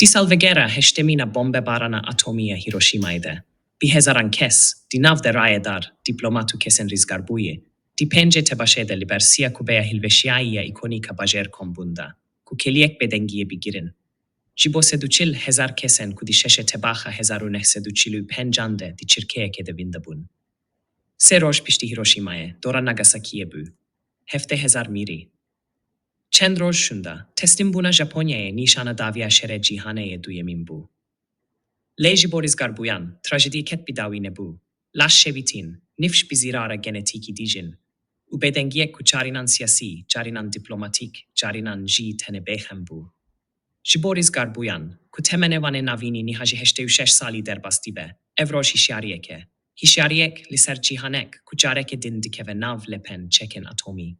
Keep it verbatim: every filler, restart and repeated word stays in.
Di salvegera heştemîn a bombebarana atomî ya Hiroşîmayê de, bi hezaran kes, di nav de rayedar, dîplomat û kesên rîzgarbûyî, di pêncê tebaşê de li ber siya kubeya hilweşiyayî ya îkonîk a bajêr kom bûn da, ku kêliyek bêdengiyê bigirin. Ji bo sed û çil hezar kesên ku di şeşê tebaxa hezar û neh sed û çil û pêncan de di çirkeyekê de wînda bûn. Sê roj piştî Hiroşîmayê, dora Nagasakiyê bû. Heftê hezar mirî. Çend roj şûnda, teslîmbûna Japonyayê nîşana dawiya Şerê Cîhanê yê Duyemîn bû. Lê ji bo rîzgarbûyan, trajedî ked bi dawî nebû. Laş şewitîn, nifş bi zîrara genetîkî dijîn û bêdengiyek ku carînan siyasî, carînan dîplomatîk, carînan jî tenê bêxem bû. Ji bo rîzgarbûyan, ku temenê Wanê Navînî niha ji heştê û şeş salî derbas dibe, ev roj hişyariyek e. Hişyariyek li ser cîhanek ku careke din dikeve nav lepên çekên atomî.